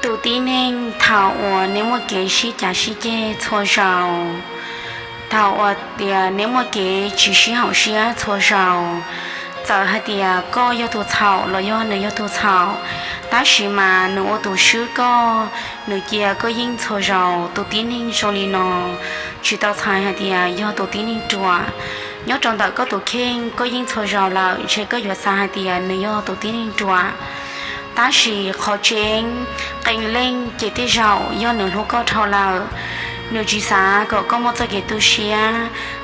Tus tib neeg, thaum uas neb muaj kev sib cav sib ceg txhua zaus, thaum uas tias neb muaj kev tsis sib haum siab txhua zaus, txawm hais tias koj yog tus txhaum los yog nws yog tus txhaum, tab sis mas nws ua tus swb koj, nws cia koj yeej txhua zaus. Tus tib neeg zoo li no tsis tau txhais hais tias yog tus tib neeg ruam. Nyob rau ntawm koj tus kheej, koj yeej txhua zaus lawm, ntshe koj yuav xav hais tias nws yog tus tib neeg ruam. Tab sis qhov tseeb, qee leej ces tej zaum yog nws hlub koj dhau lawm, nws tsis xav kom koj muaj txoj kev tu siab,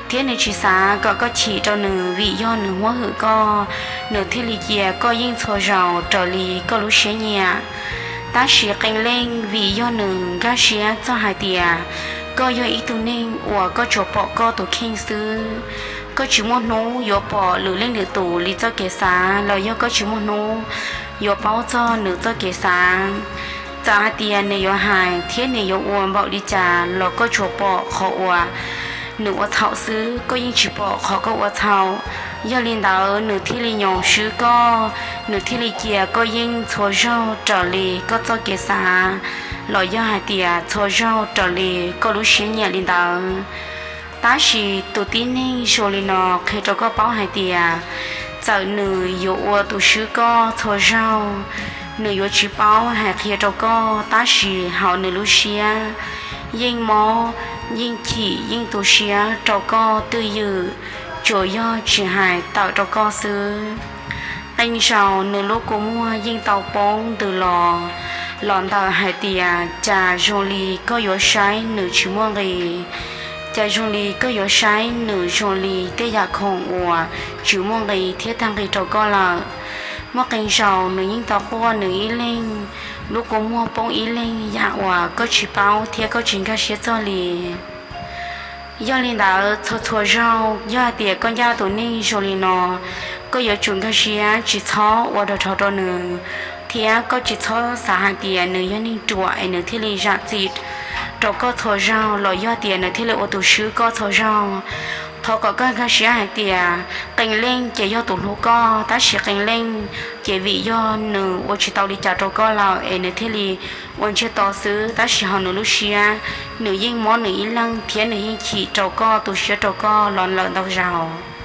thiab nws tsis xav kom koj chim rau nws vim yog nws huab hwm koj, nws thiaj li cia koj yeej txhua zaus raws li koj lub siab nyiam. Tab sis qee leej vim yog nws nkag siab txog hais tias koj yog ib tug neeg uas koj tsuas pom koj tus kheej xwb, koj tsis muaj hnub yuav pom lwm leej lwm tus li txoj kev xav los yog koj tsis muaj hnub yuav paub txog nws txoj kev xav. Txawm hais tias nws yuav hais thiab nws yuav ua npaum li cas los koj tsuas pom qhov uas nws ua txhaum xwb, koj yeej tsis pom qhov koj ua txhaum. Yog li ntawd nws thiaj li nyob swb koj, nws thiaj li cia koj yeej txhua zaug raws li koj txoj kev xav los yog hais tias txhua zaug raws li koj lub siab nyiam li ntawd. Tab sis tus tib neeg zoo li no qhia rau koj paub hais tias txawm nws yuav ua tus swb koj txhua zaug, nws yuav tsis paub hais qhia rau koj, tab sis hauv nws lub siab yeej mob, yeej chim, yeej tu siab rau koj twj ywm, tsuas yog tsis hais tawm rau koj xwb. Qee zaus nws lub kua muag yeej tau poob ntws los, los ntawm hais tias cas zoo li koj yuav saib nws tsis muaj nqis, cas zoo li koj yuav saib nws zoo li tej yam khoom uas tsis muaj nqis thiab tag nqis rau koj lawm. Muaj qee zaus nws yeej tau quaj nws ib leeg, lub kua muag poob ib leeg yam uas koj tsis paub thiab koj tsis nkag siab txog li. Yog li ntawd txhua txhua zaug yog hais tias koj ncaj tus neeg zoo li no, koj yuav tsum nkag siab tsis txhob ua rog rhov rau nws, thiab koj tsis txhob xav hais tias nws yog neeg ruam es nws thiaj li zam txim rau koj txhua zaug los yog tias nws thiaj li ua tus swb koj txhua zaug. Thov kom koj nkag siab hais tias qee leej ces yog tus hlub koj, tab sis qee leej ces vim yog nws ua tsis tau li cas rau koj lawm es nws thiaj li ua ntsiag to xwb, tab sis hauv nws lub siab, nws yeej mob nws ib leeg thiab nws yeej chim rau koj, tu siab rau koj los lawm ntau zaus.